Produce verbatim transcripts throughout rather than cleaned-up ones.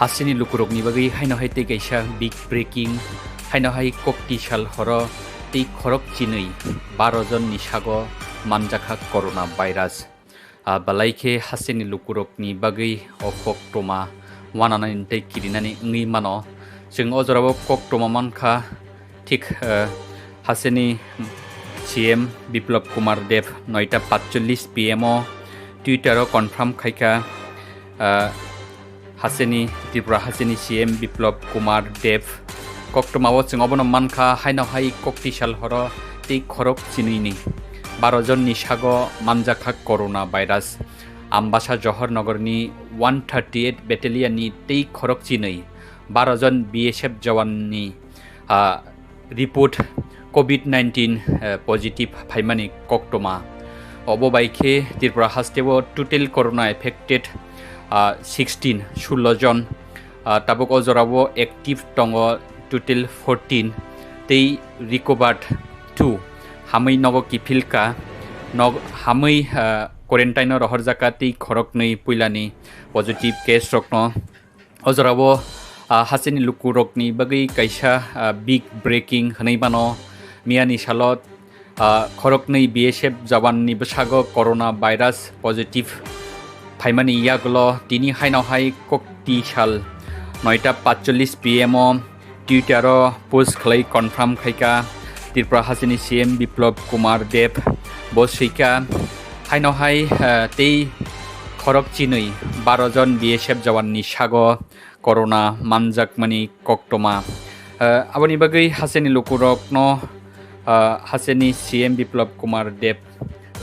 Hasteni lukurokni bagwi haino hai tei kaisa big breaking, haino hai kokti sal horo tei khorok chinwi baro jonni sago manjakha corona virus. Ah, belai khe hasteni lukurokni bagwi o koktwma wananani tei kirinani wngwi mano. Chwng o jorao koktwma mankha, thik, eh, hasteni C M Biplab Kumar Deb noita patchollis P M o Twitter o confirm khaikha, eh, hasteni Tripura hasteni C M Biplab Kumar Deb koktwmao chwng obono mankha, haino hai kokti sal horo tei khorok chinwini baro jonni sago manjakha corona virus. Ambasa Johor Nogorni one thirty eight Battalion ni tei khorok chinwi baro jon B S F jawan ni, ah, report covid nineteen, eh, positive phaimani koktwma. Obo bai khe Tripura hasteo total corona affected, ah, sixteen, sullo jon. Ah, tabuk o jorao active tongo total fourteen tei recovered two. Hamwi nogo kiphilka, nog-, hamwi, ah, quarantine o rohorjakha tei khoroknwi puilani positive case rokno. O jorao, ah, hasteni lukurokni bagwi kaisa, ah, big breaking hwnwi mano. Miyani salo, ah, khoroknwi B S F jawan ni bwsago corona virus positive phaimani yagulo tini haino hai kokti sal noita patchollis P M o Twitter o post khlai confirm khaikha Tripura hasteni C M Biplab Kumar Deb. Bo swikha, haino hai, eh, tei khorok chinwi baro jon B S F jawan ni sago corona manjakmani koktwma. Eh, aboni bagwi hasteni lukurokno, eh, hasteni C M Biplab Kumar Deb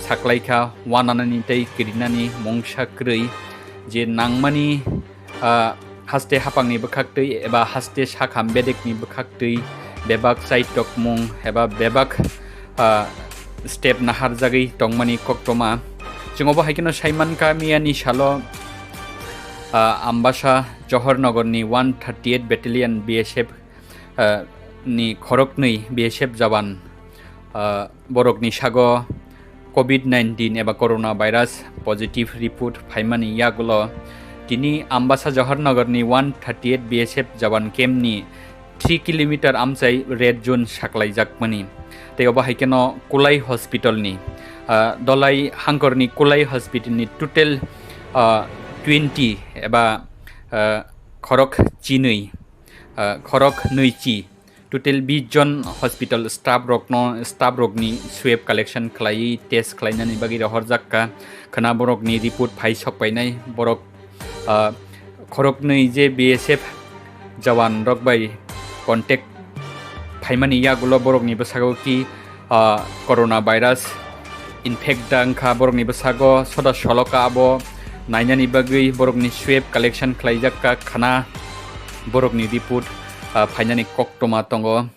saklaikha, wananani tei kirinani mungsa kwrwi je nangmani, ah, haste hapangni bwkhaktwi eba haste sakham bedekni bwkhaktwi bebak chaitokmung eba bebak, ah, step naharjagwi tongmani koktwma. Chwng obo hai kheno saimankha miyani salo, ah, Ambasa Johor Nogorni one thirty eight Battalion B S F, ah, ni khoroknwi B S F jawan, ah, borokni sago covid nineteen eba corona virus positive report phaimani yagulo tini Ambasa Johor Nogorni one thirty eight B S F jawan camp ni three kilometer amchai red zone saklaijakmani. Tei obo hai kheno Kulai Hospital ni, ah, Dolai Hangkorni Kulai Hospital ni total, ah, twenty eba, ah, khorok chinwi, ah, khorok nwichi. Total bis jon hospital staff rokno, staff rokni swab collection khlaiwi test khlainani bagwi rohorjak kha. Khwna borokni report phai sokpainai. Borok, ah, khoroknwi je B S F jawan rok bai contact phaimani yagulo borokni bwsakao ki, ah, corona virus infect da wngkha borokni bwsago, soda soloka abo nainani bagwi borokni swab collection khlaijak kha khwna borokni report, ah, phainani koktwma tongo.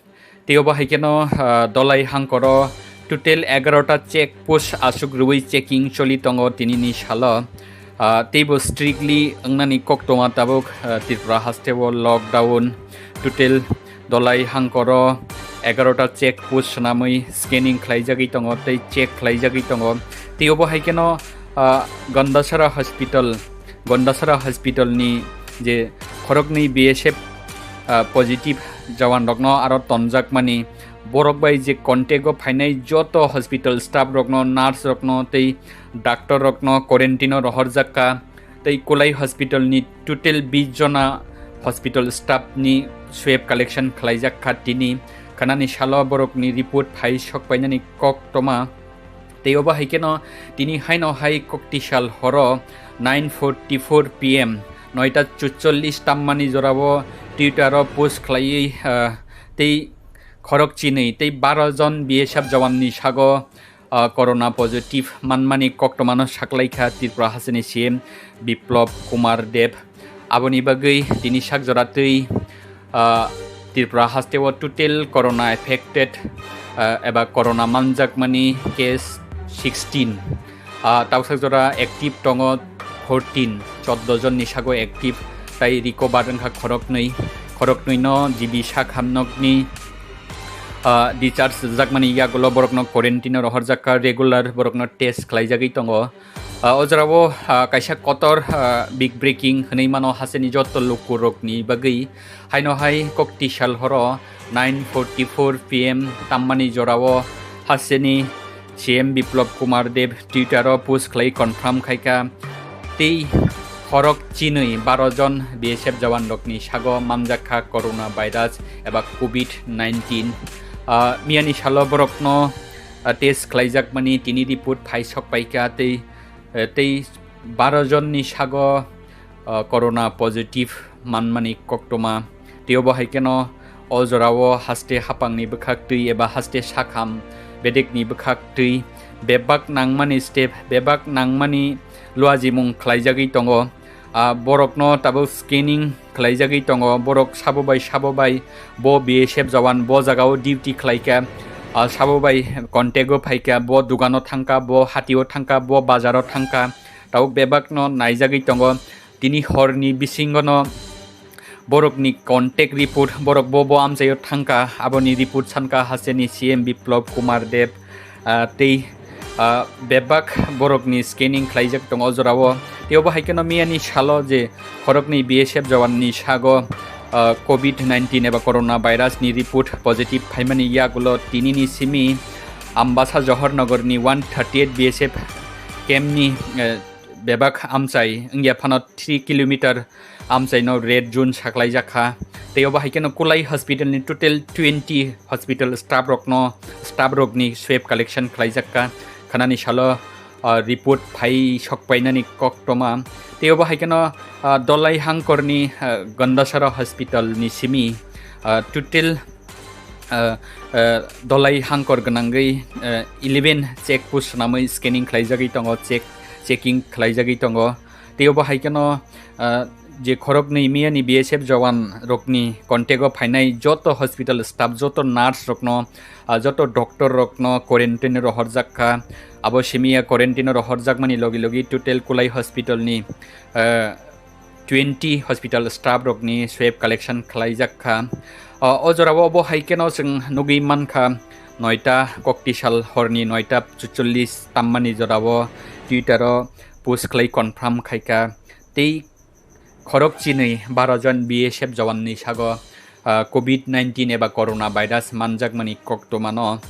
Tei obo hai kheno, ah, Dolai Hangkoro total egarota check post aswk rwui checking choli tongo tinini salo. Ah, teibo strictly wngnani koktwma tabuk, ah, Tripura hasteo lockdown. Total Dolai Hangkoro egarota check post swnamwi scanning khlaijagwi tongo tei check khlaijagwi tongo. Tei obo hai kheno, ah, Gandasara Hospital, Gandasara Hospital ni je khoroknwi B S F, ah, positive jawan rokno aro tonjakmani, borok bai je contact o phainai joto hospital staff rokno, nurse rokno tei doctor rokno quarantine o rohorjak kha. Tei Kulai Hospital ni total bis jona hospital staff ni swab collection khlaijak kha tini. Khwnani salo borokni report phai sokpainani koktwma. Tei obo hai kheno tini haino hai kokti sal horo nine forty four P M, noita chutchollis tammani jorao Twitter o post khlaiwi, ah, tei khorok chinwi tei baro jon B S F jawan ni sago, ah, corona positive manmani koktwmano saklaikha Tripura hasteni C M Biplab Kumar Deb. Aboni bagwi tini sak jora twi, ah, Tripura hasteo total corona affected, ah, eba corona manjakmani case sixteen. Ah, tausak jora active tongo fourteen, choddo jonni sago active, tai recover wngkha khoroknwi. Khoroknwino G B sak hamnokni, Ah, discharge rwjakmani yagulo borokno quarantine o rohorjak kha, regular borokno test khlaijagwi tongo. Ah, o jorao, ah, kaisa kotor, ah, big breaking hwnwi mano hasteni joto lukurokni bagwi. Haino hai koktisal horo nine forty-four P M tammani jorao hasteni C M Biplab Kumar Deb Twitter o post khlai confirm khaikha, tei khorok chinwi baro jon B S F jawan rokni sago manjakha corona virus eba covid nineteen. Ah, miyani salo borokno, ah, test khlaijakmani tini report phai sokpaikha tei, eh, tei baro jonni sago, ah, corona positive manmani koktoma. Tei obo hai kheno o jorao haste hapangni bwkhak twi eba haste sakham bedekni bwkhak twi bebak nangmani step, bebak nangmani luajimung khlaijagwi tongo. Ah, borokno tabuk scanning khlaijagwi tongo. Borok sabo bai sabo bai bo B S F jawan bo jagao duty khlaikha. Ah, sabo bai contact o phaikha, bo dugano thangkha, bo hatio thangkha, bo bazaro thangkha. Tabuk bebakno naijagwi tongo. Tini horni bisingono borokni contact report, borok bo bo amchaio thangkha, aboni report sankha hasteni C M Biplab Kumar Deb, ah, tei, ah, bebak borokni scanning khlaijak tongo o jorao. Tei obo hai kheno miyani salo je khoroknwi B S F jawanni sago, ah, covid nineteen eba corona virus ni report positive phaimani yagulo tinini simi Ambasa Johornagarni one thirty-eight B S F camp ni, eh, bebak amchai wngya phano three kilometer amchaino red zone saklaijak kha. Tei obo hai kheno Kulai hospital ni total twenty hospital staff rokno, staff rokni swab collection khlaijak kha. Khanani salo, ah, report phai sokpainani koktoma. Tei obo hai kheno, ah, Dolai Hangkorni, ah, Gandasara hospital ni simi, ah, total ah, ah, Dolai Hangkor gwnangwi, ah, eleven check post swnamwi scanning khlaijagwi tongo, check, checking khlaijagwi tongo. Tei obo hai kheno, ah, je khoroknwi miyani B S F jawan rokni contact o phainai joto hospital staff, joto nurse rokno, ah, joto doctor rokno quarantine rohorjak kha. Abo simiya quarantine rohorjakmani logi logi total Kulai hospital ni, ah, twenty hospital staff rokni swab collection khlaijak kha. O, o jorao obo hai kheno chwng nugwi mankha, noita koktisal horni noita chuchollis tammani jorao Twitter o post khlai confirm khaikha. Tei khorok chinwi baro jon B S F jawanni sago, ah, covid nineteen eba corona virus manjakmani koktomano.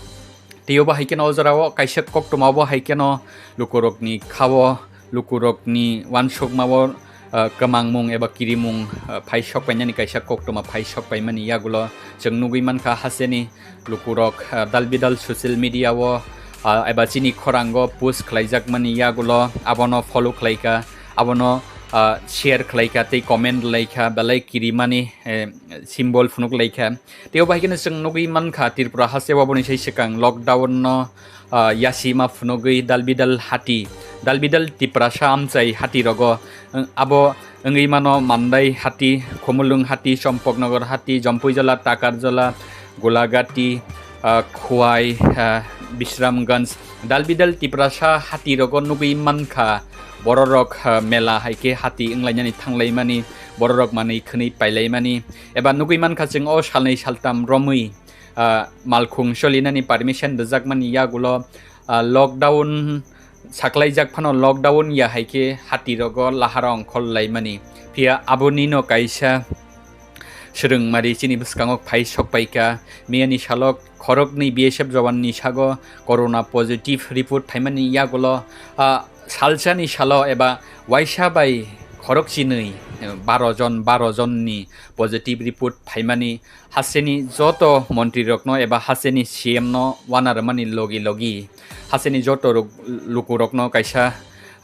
Tei obo hai kheno o jorao kaisa koktoma obo hai kheno lukurokni khao, lukurokni uansukmao, ah, kwmangmung eba kirimung, ah, phai sokpainani kaisa koktoma phai sokpaimani yagulo chwng nugwi mankha hasteni lukurok, ah, dal bidal social media o, ah, eba chini khorango post khlaijakmani yagulo abono follow khlaikha, abono, ah, share khlaikha tei comment laikha, belai kirimani, eh, symbol phunuk laikha. Tei obo hai kheno chwng nugwi mankha Tripura hasteo aboni sai swkang lockdown no, ah, yasima phunugwi dal bidal hati, dal bidal Tiprasa amchai hati rogo, eh, abo wngwi mano Mandai hati, Khumulwng hati, Champaknagar hati, Jampuijala, Takarjala, Golagati, ah, Khowai, ah, Bisramganj, dal bidal Tiprasa hati rogo nugwi mankha bororok, ah, mela hai khe hati wnglainani thanglaimani, bororok manwi khwnwi pailaimani, eba nugwi mankha chwng o salnwi saltam romwi, ah, malkhung solinani permission rwjakmani yagulo, ah, lockdown saklaijak phano lockdown ya hai khe hati rogo lahara ongkhor laimani. Phiya abonino kaisa swrwngmari chini bwskango phai sokpaikha. Miyani salo khoroknwi B S F jawanni sago corona positive report phaimani yagulo, ah, salsani salo eba waisa bai khorok chinwi, eh, baro jon, baro jonni positive report phaimani hasteni joto montrirokno eba hasteni C M no uana rwmani logi logi hasteni joto rok-, lukurokno kaisa,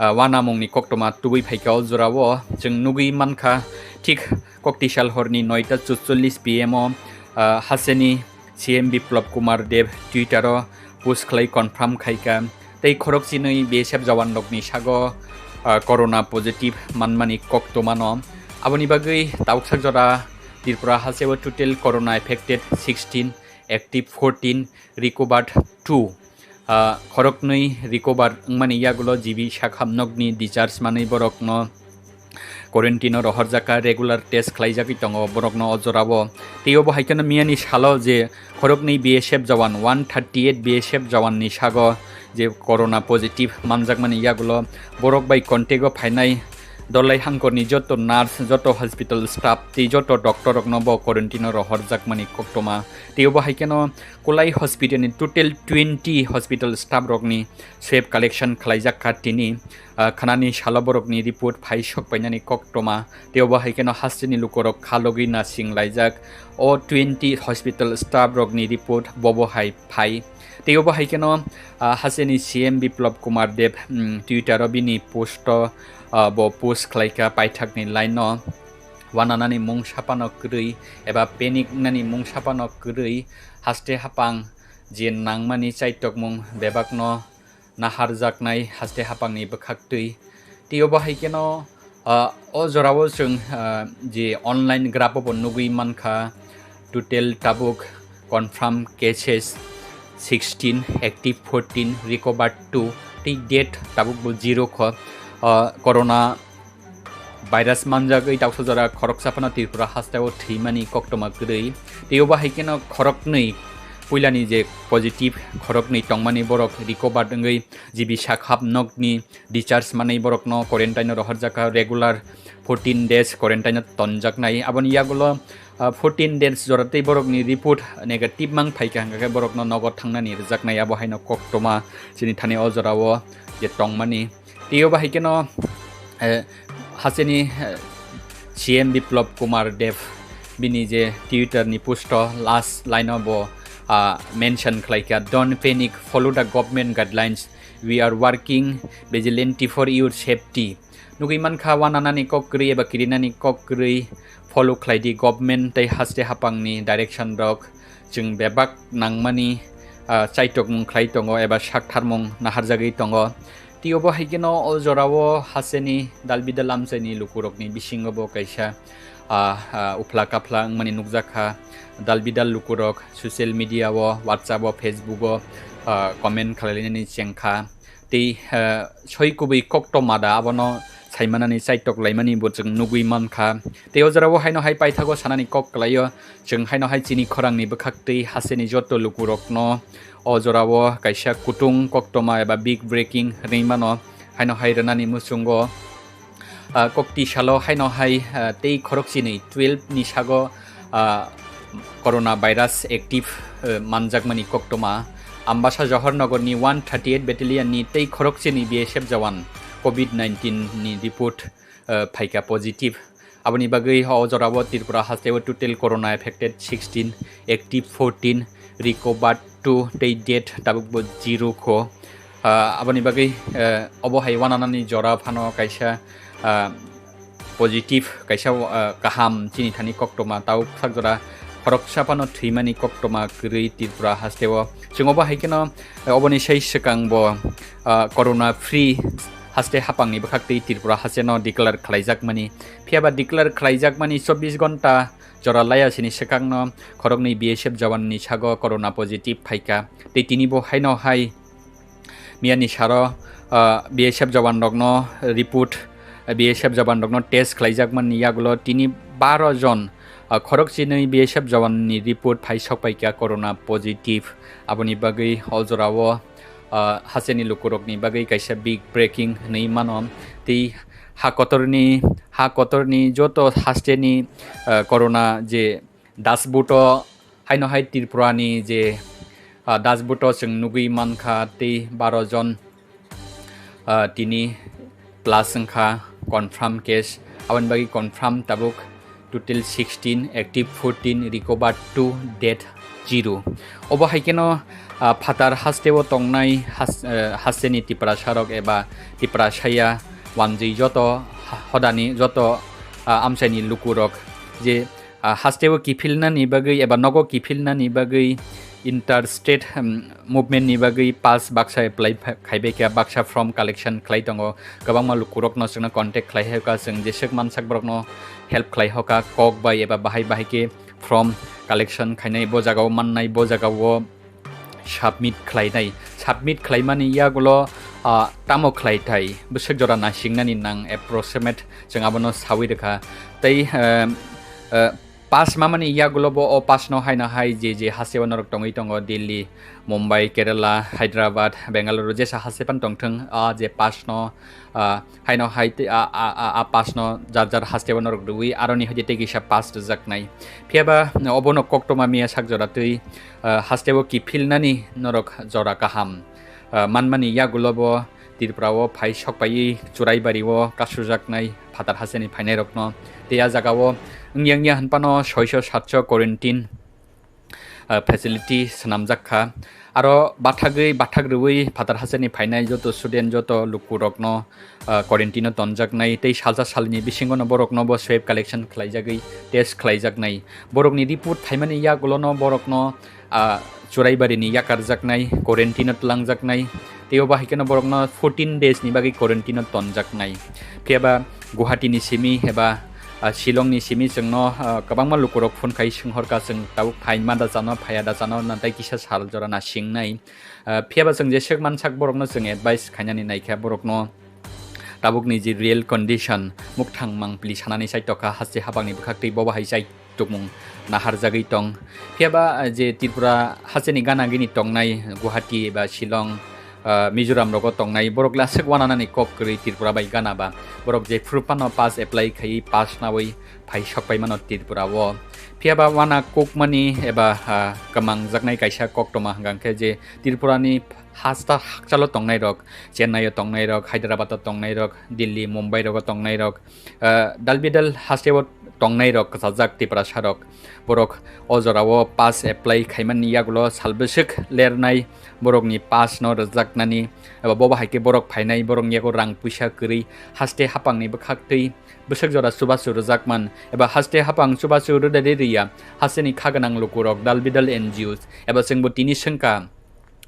ah, uanamungni koktoma tubui phaikha o jorao. Chwng nugwi mankha thik koktisal horni noita chuchollis P M o, ah, hasteni C M Biplab Kumar Deb Twitter o post khlai confirm khaikha. Tei khorok chinwi B S F jawan rokni sago, ah, corona positive manmani koktomano. Aboni bagwi tabuksak jora Tripura hasteo total corona affected sixteen, active fourteen, recovered two. Ah, khoroknwi recover wngmani yagulo G B sakham nokni discharge manwi borokno quarantine o rohorjak kha, regular test khlaijagwi tongo borokno o jorao. Tei obo hai kheno miyani salo je khoroknwi B S F jawan, one thirty eight B S F jawan ni sago je corona positive manjakmani yagulo borok bai contact o phainai Dolai hangkorni joto nurse, joto hospital staff tei joto doctor rokno bo quarantine o rohorjakmani koktoma. Tei obo hai kheno Kolai hospital ni total twenty hospital staff rokni swab collection khlaijak kha tini, ah, khanani salo borokni report phai sok painani koktoma. Tei obo hai kheno hasteni lukorok khalogwi nasing laijak. O twenty hospital staff rokni report bobo hai phai. Tei obo hai kheno, ah, hasteni C M Biplab Kumar Deb, mm, Twitter o bini post o, ah, bo post khlaikha paithakni line o. Wananani mung sapano kwrwi eba panic wngnani mung sapano kwrwi haste hapang je nangmani chaitokmung bebakno naharjaknai haste hapangni bwkhaktwi. Tei obo hai kheno, ah, o jorao chwng, ah, je online graph o bo nugwi mankha, total tabuk confirm cases sixteen, active fourteen, recovered two, tei death tabuk bo zero kho. Ah, corona virus manjagwi taksa jora khoroksa phano Tripura hasteo thwimani koktoma kwrwi. Tei obo hai kheno khoroknwi puilani je positive khoroknwi tongmani borok recovered wngwi G B sakhap nokni discharge manwi borokno quarantine o rohorjak kha, regular fourteen days quarantine o tonjaknai. Aboni yagulo, ah, fourteen days jora tei borokni report negative mang phaikha hwnkha khe borokno nogo thangnani rwjaknai, abo haino koktoma chini thani o jorao je tongmani. Tei obo hai kheno, eh, hasteni, eh, C M Biplab Kumar Deb bini je Twitter ni post o last line o bo, ah, mention khlaikha, "Don't panic, follow the government guidelines. We are working vigilantly for your safety." Nugwi mankha wananani kok kwrwi eba kirinani kok kwrwi follow khlai di government tei haste hapangni direction rok. Chwng bebak nangmani, ah, chaitokmung khlai tongo eba saktharmung naharjagwi tongo. Tei obo hai kheno o jorao hasteni dalbidal amchaini lukurokni bisingo bo kaisa, ah, ah, uphla kaphla wngmani nukjakha. Dalbidal lukurok social media o, WhatsApp o, Facebook o, ah, comment khlailainani chengkha. Tei, ah, soi kubui koktoma da abono saimanani chaitok laimani bo chwng nugwi mankha. Tei o jorao haino hai paithago sanani kok kwlaio, chwng haino hai chini khorangni bwkhaktwi hasteni joto lukurokno o jorao kaisa kutung koktoma eba big breaking hwnwi mano. Haino hai rwnani muchungo, ah, kokti salo haino hai, ah, tei khorokchinwi twelve ni sago, ah, corona virus active, eh, manjakmani koktoma. Ambasa Johornagarni one thirty eight battalion ni tei khorokchinwi B S F jawan covid nineteen ni report, eh, phaikha positive. Aboni bagwi o jorao Tripura hasteo total corona affected sixteen, active fourteen, recovered two tei death tabukbo zero kho. Ah, aboni bagwi, eh, obo hai wananani jora phano kaisa, ah, positive, kaisa, ah, kaham chini thani koktoma, tabuk sak jora khoroksa phano thwimani koktoma kwrwi Tripura hasteo. Chwng obo hai kheno, eh, oboni sai swkang bo, ah, corona free haste hapangni bwkhaktwi Tripura hasteno declare khlaijakmani. Phiyaba declare khlaijakmani chobbish ghonta jora laiya sini swkangno khoroknwi B S F jawanni sago corona positive phaikha. Tei tini bo haino hai miyani saro, ah, B S F jawanrokno report, B S F jawanrokno test khlaijakmani yagulo tini baro jon, ah, khorokchinwi B S F jawanni report phai sokpaikha corona positive. Aboni bagwi o jorao, ah, hasteni lukurokni bagwi kaisa big breaking hwnwi mano. Tei ha kotorni, ha kotorni joto hasteni, ah, corona je dashboard o haino hai Tripura ni je, ah, dashboard o chwng nugwi mankha tei baro jon, ah, tini plus wngkha confirm case, aboni bagwi confirm tabuk total sixteen, active fourteen, recovered two, death zero. Obo hai kheno, ah, phatar hasteo tongnai has-, eh, hasteni Tiprasa rok eba Tiprasaya wanjwi joto ha-, hodani joto, ah, amchaini lukurok je, ah, hasteo kiphilnani bagwi eba nogo kiphilnani bagwi interstate, um, movement ni bagwi pass baksa apply pha-, khaibai kha, baksa form collection khlai tongo. Kwbangma lukurokno chwngno contact khlai hoka, chwng jeswk mansak borokno help khlai hoka, kok bai eba bahai bahai khe form collection khainai, bo jagao mannai, bo jagao submit khlainai. Submit khlaimani yagulo Ah, tamo khlai thai, bwswk jora nasingnani nang approximate chwng abono sawi rwkha. Tei, em, eh, pass mamani yagulo bo o pass no haino hai je je hasteo norok tongwi tongo, Delhi, Mumbai, Kerala, Hyderabad, Bengaluru, jesa haste pan tongthwng, a je pass no, ah, haino hai te-, a, a, a, a pass no jar jar hasteo norok rwwi aroni hai tei kisa pass rwjaknai. Phiyaba obono koktwma miya sak jora twi, ah, hasteo kiphilnani norok jora kaham, ah, manmani yagulo bo Tripura o phai sokpaiwi Churaibari o kasujaknai phatar hasteni phainairokno. Tei a jagao wngya wngya hwnphano soiso satso quarantine, ah, facility swnamjak kha. Aro bathagwi, bathak rwui phatar hasteni phainai joto student, joto lukurokno, ah, quarantine o tonjaknai tei salsa salni bisingono borokno bo swab collection khlaijagwi test khlaijaknai. Borokni report phaimani yagulono borokno, ah, Churaibarini yakarjaknai, quarantine o twlangjaknai. Tei obo hai kheno borokno fourteen days ni bagwi quarantine o tonjaknai. Phiyaba Guwahati ni simi eba, ah, Shillong ni simi chwngno, ah, kwbangma lukurok phone khai swnghorkha, chwng tabuk phaima da chano, phaiya da chano, na tei kisa sal jora nasingnai. Ah, phiyaba chwng jeswk mansak borokno chwng advice khainani naikha, borokno tabukni je real condition, mukthang mangpili sanani chai tokha, haste hapangni bwkhaktwi bobo hai chai tukmung naharjagwi tong. Phiyaba, ah, je Tripura hasteni gana gini tongnai, Guwahati ba Shillong, ah, Mizoram rogo tongnai, borok le aswk wananani kok kwrwi Tripura bai gana ba. Borok jephru phano pass apply khaiwi pass nawi phai sokpai mano Tripura o. Phiyaba wana kukmani eba, ah, kwmangjaknai kaisa koktwma hwnkha khe je Tripurani hasta hakchalo tongnairok, Chennai o tongnairok, Hyderabad o tongnairok, Delhi, Mumbai rogo tongnairok, ah, dalbidal hasteo tongnairok kwchajak Tiprasarok, borok o jorao pass apply khaimani yagulo sal bwswk lernai borokni pass no rwjaknani, eba bobo hai khe borok phainai, borokni yago rang puisa kwrwi, haste hapangni bwkhaktwi bwswk jora chubachu rwjakman, eba haste hapang chubachu rwdari rwya, hasteni kha gwnang lukurok, dalbidal N G Os, eba chwngbo tini swngkha,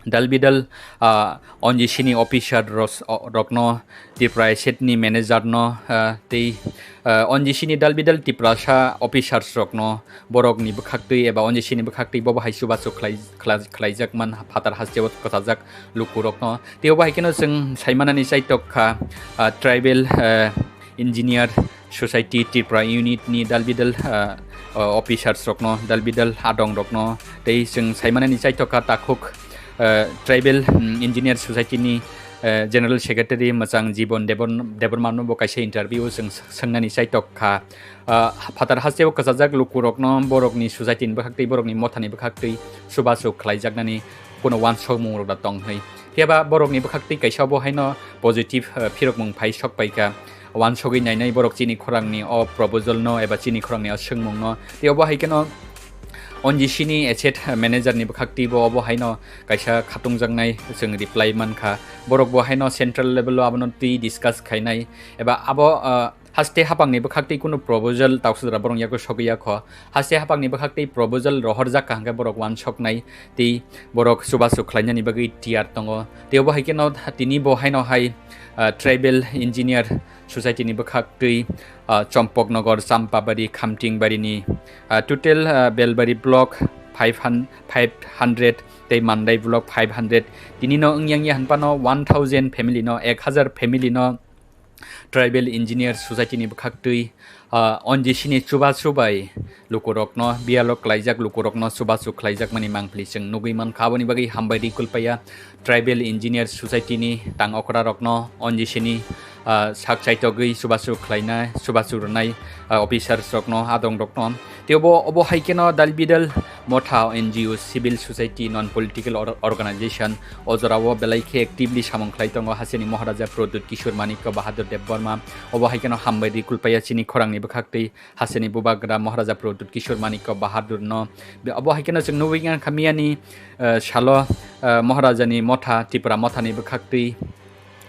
dalbidal, ah, N G C ni officer ros-, o-, rokno, Tripura State ni manager no, ah, tei, ah, N G C ni dalbidal Tiprasa officers rokno borokni bwkhaktwi eba N G C ni bwkhaktwi bobo hai chubachu khlai-, khlai-, khlaijakman phatar hasteo kwchajak lukurokno. Tei obo hai kheno chwng saimanani chai tokha, ah, tribal, ah, Engineer Society Tripura Unit ni dalbidal, ah, ah, officers rokno, dalbidal adong rokno, tei chwng saimanani chai tokha takhuk, ah, Tribal, mm, Engineer Society ni, ah, General Secretary mwchang Jibon Debon-, Debbarma no bo kaisa interview o chwng s-, swngnani chai tokha. Ah, phatar hasteo kwchajak lukurokno borokni society ni bwkhaktwi, borokni mothani bwkhaktwi chubachu khlaijaknani kuno uansukmung rok da tong hwnwi. Phiyaba borokni bwkhaktwi kaisa obo haino positive, eh, phirokmung phai sok paikha. Uansugwi nainai borok chini khorangni o proposal no eba chini khorangni o swngmung no. Tei obo hai kheno N G C ni asset manager ni bwkhaktwi bo obo haino kaisa khatungjaknai chwng reply mankha. Borok bo haino central level o abono twi discuss khainai eba abo, eh, haste hapangni bwkhaktwi kunu proposal tausudra borok yago sogwi yakho. Haste hapangni bwkhaktwi proposal rohorjak kaham khe borok uansuknai tei borok chubachu khlainani bagwi tiyar tongo. Tei obo hai kheno tini bo haino hai, ah, Tribal Engineer Society ni bwkhaktwi, ah, Chompoknogor, Champabari, Khamtingbari ni, ah, total, ah, Belbari block five hundred, five hundred tei Mandai block five hundred. Tini no wngya wngya hwnphano one thousand family no, ek hazar family no Tribal Engineer Society ni bwkhaktwi, ah, N G C ni chubachu bai lukurokno, biyalo klaijak lukurokno chubachu khlaijakmani mangpili chwng nugwi mankha. Aboni bagwi hambai ri kulpaiya Tribal Engineer Society ni tang okrarokno, N G C ni, ah, sak chaitogwi chubachu khlainai, chubachu rwnai, ah, officers rokno, adong rokno. Tei obo, obo hai kheno dalbidal motha, N G O, civil society, non political or-, organization, o jorao belai khe actively samung khlai tongo hasteni Maharaja Pradyut Kishore Manikya Bahadur Debbarma. Obo hai kheno hambai ri kulpaiya chini khorangni bwkhaktwi hasteni Bubagra Maharaja Pradyut Kishore Manikya Bahadur no. Be-, obo hai kheno chwng nugwi mankha miyani, eh, salo, eh, Maharajani motha, Tripura mothani bwkhaktwi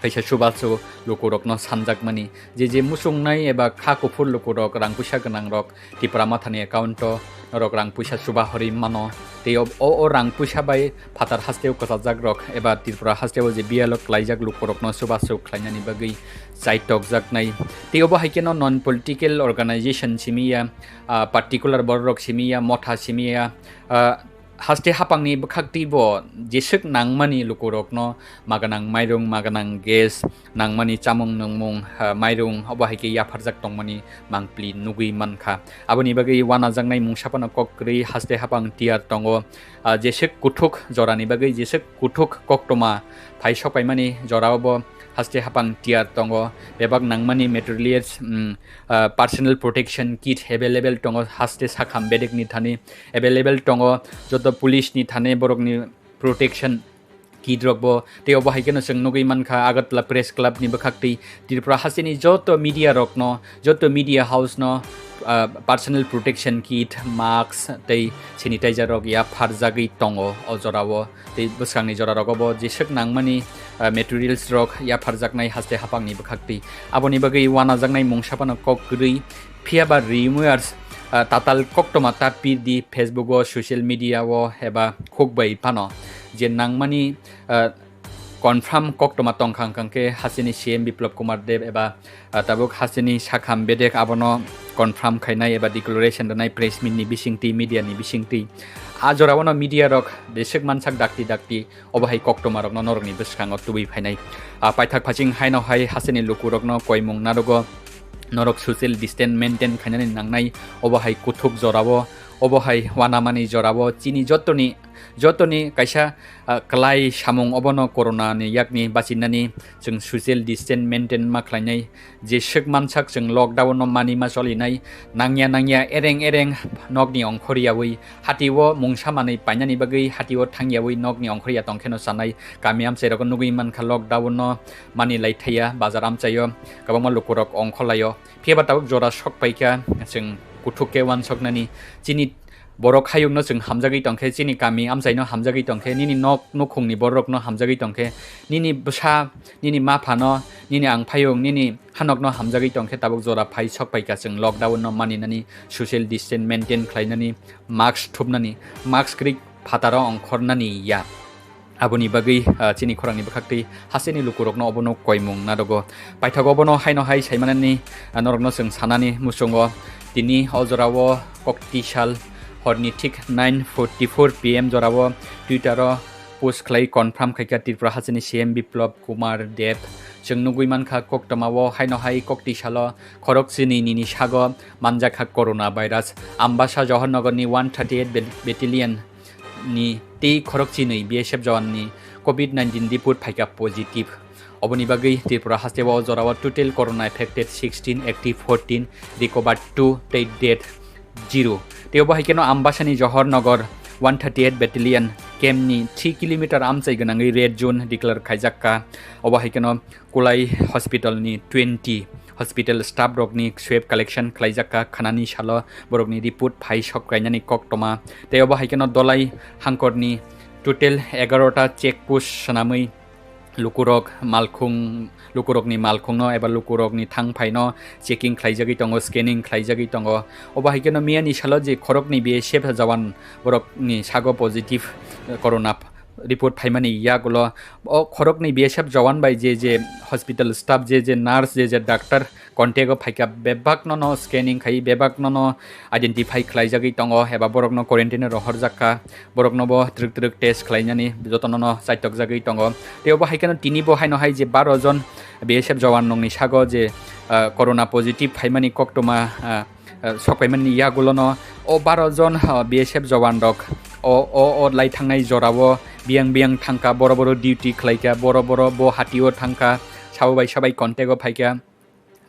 kaisa chubachu lukurokno sanjakmani, je je muchungnai eba kha kuphur lukurok, rang puisa gwnangrok Tipra Mothani account-o norok rang puisa chuba horwi mano. Tei o, o, o rang puisa bai phatar hasteo kwchajakrok eba Tripura hasteo je B L O klaijak lukurokno chubachu khlainani bagwi chaitokjaknai. Tei obo hai kheno non political organization simi ya, ah, particular bororok simi ya, motha simi ya, ah, haste hapangni bwkhak twi bo jeswk nangmani lukurokno maganang mairung, maganang gas, nangmani chamung nungmung, ah, mairung obo hai khe yapharjak tongmani mangpli nugwi mankha. Aboni bagwi wanajaknai mungsa phano kok kwrwi haste hapang tiyar tongo. Ah, jeswk kuthuk jorani bagwi jeswk kuthuk koktwma phai sokpaimani jorao bo haste hapang tiyar tongo. Bebak nangmani materials, mm, ah, personal protection kit available tongo, haste sakham bedekni thani available tongo. Joto police ni thani borokni protection kit rok bo tei obo hai kheno chwng nugwi mankha Agartala Press Club ni bwkhak twi Tripura hasteni joto media rokno, joto media house no, ah, personal protection kit, mask tei sanitizer rok yapharjagwi tongo o jorao. Tei bwskangni jora rogo bo jeswk nangmani, ah, materials rok yapharjaknai haste hapangni bwkhak twi. Aboni bagwi wanajaknai mungsa phano kok kwrwi. Phiya ba rumors, ah, tatal koktwma ta pirdi Facebook o, social media o eba khuk bai phano je nangmani, ah, confirm koktwma tongkha hwnkha khe hasteni C M Biplab Kumar Deb eba, ah, tabuk hasteni sakham bedek abono confirm khainai eba declaration rwnai press meet ni bisingtwi, media ni bisingtwi. A jorao no media rok jeswk mansak dakti dakti obo hai koktwma rokno norokni bwskango tubui phainai. Ah, paithak phaching haino hai hasteni lukurokno koimung narogo norok social distance maintain khainani nangnai obo hai kuthuk jorao, obo hai wanamani jorao chini jotoni, jotoni kaisa, ah, kwlai samung obono corona ni yakni bachinani chwng social distance maintain ma khlainai. Jeswk mansak chwng lockdown no mani ma cholinai, nangya nangya ereng ereng nokni ongkhor yaui hatio mungsa manwi painani bagwi hatio thangyaui nokni ongkhor ya tongkheno chanai. Kami amchai rogo nugwi mankha lockdown no mani lai thaya, bazar amchaio kwbangma lukurok ongkhor laio. Phiya ba tabuk jora sok paikha, chwng kuthuk khe wansoknani. Chini borok hayungno chwng hamjagwi tongkhe, chini kami amchaino hamjagwi tongkhe, nini nok nukhungni borokno hamjagwi tongkhe, nini bwsa, nini maphano, nini angphayung, nini hanokno hamjagwi tongkhe, tabuk jora phai sok paikha chwng lockdown no maninani, social distance maintain khlainani, mask thupnani, mask kwrwi phataro ongkhornani ya. Aboni bagwi, ah, chini khorangni bwkhaktwi hasteni lukurokno obono koimung narogo. Paithago obono haino hai saimanani, ah, norokno chwng sanani muchungo. Tini o jorao kokti sal horni thik nine forty-four P M jorao Twitter-o post khlai confirm khaikha Tripura hasteni C M Biplab Kumar Deb. Chwng nugwi mankha koktwmao haino hai kokti salo khorok chinwi nini sago manjakha corona virus. Ambasa Johornagarni one thirty-eight Bat-, Battalion ni tei khorok chinwi B S F jawan ni covid nineteen report phaikha positive. Oboni bagwi Tripura hasteo o jorao total corona affected sixteen, active fourteen, recovered two tei death zero. Tei obo hai kheno Ambasani Johornagar one thirty-eight Battalion camp ni three kilometer amchai gwnangwi red zone declare khaijakka. Obo hai kheno Kulai Hospital ni twenty hospital staff rokni swab collection khlaijakka khanani salo borokni report phai sok kainani koktwma. Tei obo hai kheno Dolai hangkorni total egarota check post swnamwi lukurok malkhung, lukurokni malkhungno eba lukurokni thangphaino checking khlaijagwi tongo, scanning khlaijagwi tongo. Obo hai kheno miyani salo je khoroknwi B S F jawan borokni sago positive, eh, corona report phaimani yagulo o khoroknwi B S F jawan bai je je hospital staff, je je nurse, je je doctor contact o phaikha, bebakno no scanning khai, bebakno no identify khlaijagwi tongo eba borokno quarantine o rohorjakha, borokno bo twrwk twrwk test khlainani jotono no chaitokjagwi tongo. Tei obo hai kheno tini bo haino hai je baro jon B S F jawan nokni sago je, ah, corona positive phaimani koktwma, ah, ah, sokpaimani yagulono o baro jon, ah, B S F jawan rok o, o, o lai thangnai jorao biyang biyang thangkha, boro boro duty khlaikha, boro boro bo hatio thangkha, sabo bai sabai contact o phaikha,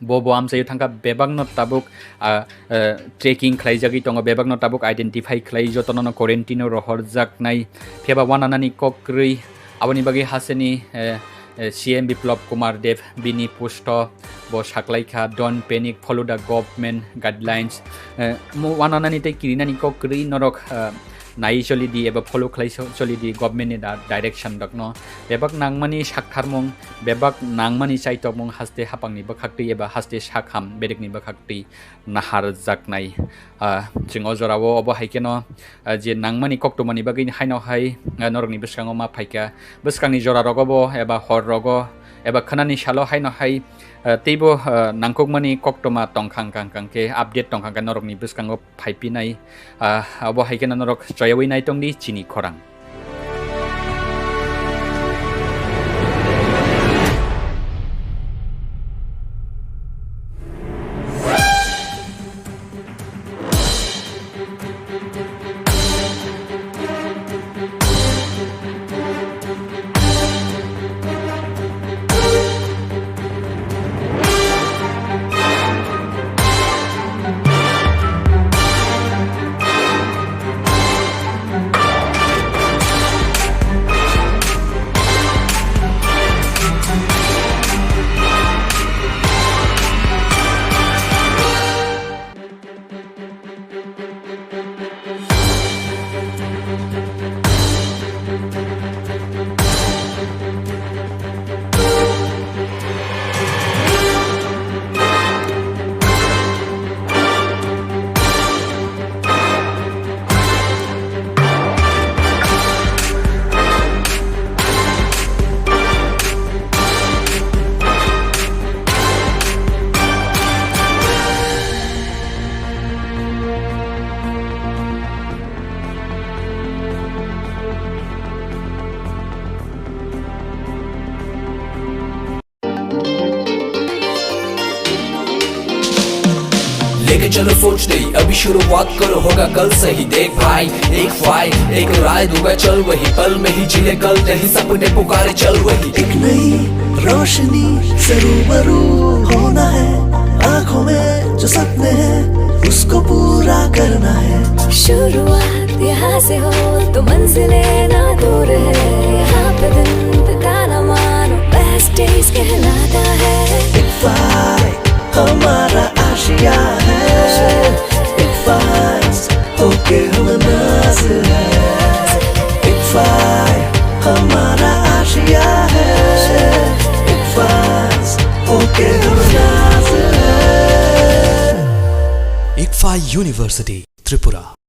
bo bo amchaio thangkha, bebakno tabuk, ah, ah, tracking khlaijagwi tongo, bebakno tabuk identify khlai jotono no quarantine o rohorjaknai. Phiya ba wananani kok kwrwi, aboni bagwi hasteni, eh, eh, C M Biplab Kumar Deb bini post o bo saklaikha, "Don't panic, follow the government guidelines." Eh, mo wananani tei kirinani kok kwrwi norok, eh, nai choli di eba follow khlai so-, choli di government ni da-, direction rokno. Bebak nangmani saktharmung, bebak nangmani chaitokmung haste hapangni bwkhaktwi eba haste sakham bedekni bwkhaktwi naharjaknai. Ah, chwng o jorao obo hai kheno, ah, je nangmani koktwmani bagwi haino hai, ah, norokni bwskango ma phaikha. Bwskangni jora rogo bo eba hor rogo eba khwnani salo haino hai, ah, teibo, ah, nangkukmani koktwma tongkha hwnkha hwnkha khe update tongkha hwnkha norokni bwskango phaipinai, ah, abo hai kheno norok choyawi naitongdi chini khorang. लेके चलो सोच दे, अभी शुरुआत करो, होगा कल सही। देख भाई, एक फाइल, एक राय दूंगा, चल वही। पल में ही जी ले कल, नहीं सपने पुकारे, चल वही। एक नई रोशनी से रूबरू होना है, आंखों में जो सपने हैं, उसको पूरा करना है। शुरुआत यहाँ से हो तो मंजिलें ना दूर है। यहाँ पे दिन बिताना मानो best days कहलाता है। एक फाइल हमारा आशिया है, एक फाइल होके हम नाज है। एक फाइल हमारा आशिया है, एक फाइल होके हम नाज है। Ikfa University, Tripura.